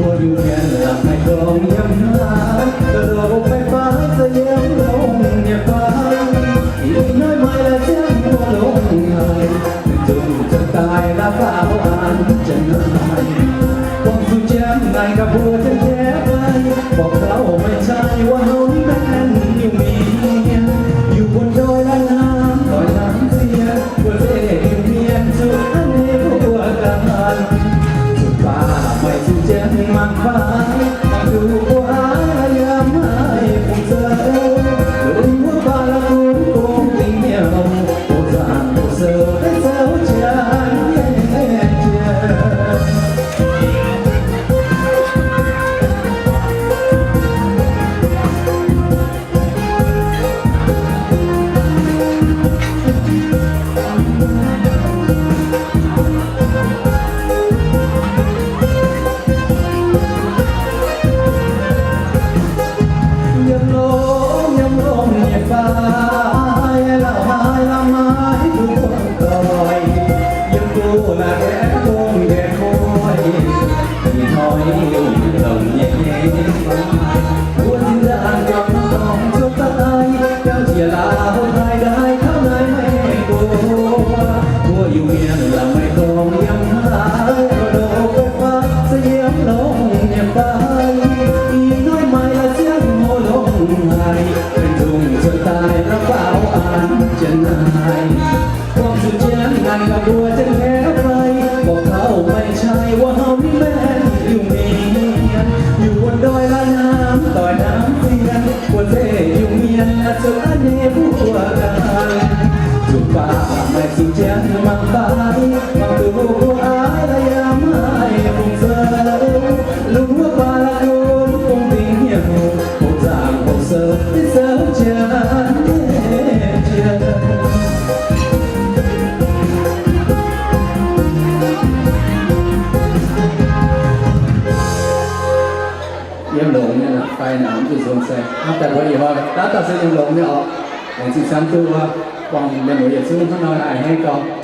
Mbuo Iu-Mienh laangz maaih dorngx yiem haaix, douz-douz fai-fai se yiem longx nyei fai. Ih hnoi maaih la'ziangx mbuo longx haic, maiv dungx cuotv daaih la'faaux an jienv naaic. Buangh zuqc jiem naaic gaax mbuo jienv jauv fai, borqv gauh maaih cai wuov hauv ni maengx Iu-Mienh, Iu-Mienh, Iu-Mienh doix la'hnamv doix hnamv ziex, mbuo zeiv Iu-Mienh zuqc a'hneiv mbuo ganh. Zuqc baac maaih zuqc jiem mangc fai, mangc duqv mbuo aiv la'yiem haic fungc zoux. Lungh wuov baac la'kunx bung dingc hnyouv, bung zaangc bung sou daaih zoux janx nyei jien. Yiem longx, yiem longx nyei fai, lauh haic lamh haic duqv buangh doic, yiem duqv la'gaengh dongh gaengh koiv, ih hnoi longx nyei fai, mbuo zinh ndaangc juangc dorngx cuotv daaih, biauv njiec lauh haic daaih taux naaiv Meiv Guoqv. Mbuo Iu-Mienh laangz maaih dorngx yiem haaix, douz-douz fai-fai se yiem longx nyei fai. Ih hnoi maaih la'ziangx mbuo longx haic, maiv dungx cuotv daaih la'faaux an jienv naaic. Buangh zuqc jiem naaic gaax mbuo jienv jauv fai, borqv gauh maaih cai wuov hauv ni maengx Iu-Mienh, Iu-Mienh doix la'hnamv doix hnamv ziex, mbuo zeiv Iu-Mienh zuqc a'hneiv mbuo ganh. Zuqc baac maaih zuqc jiem mangc fai, mangc duqv mbuo aiv la'yiem haic fungc zoux. Lungh wuov baac la'kunx bung dingc hnyouv, bung zaangc bung sou daaih zoux janx nyei jien. Yiem longx nyei fai naaic, mv duqv nzunc se hnangv daaih mbuo ih hnoi daav dauh se yiem longx nyei oc. Laengz zingh camv duqv wuov, buangh mienh muoz yietc zungv hnangv nor haih hneiv gorngv.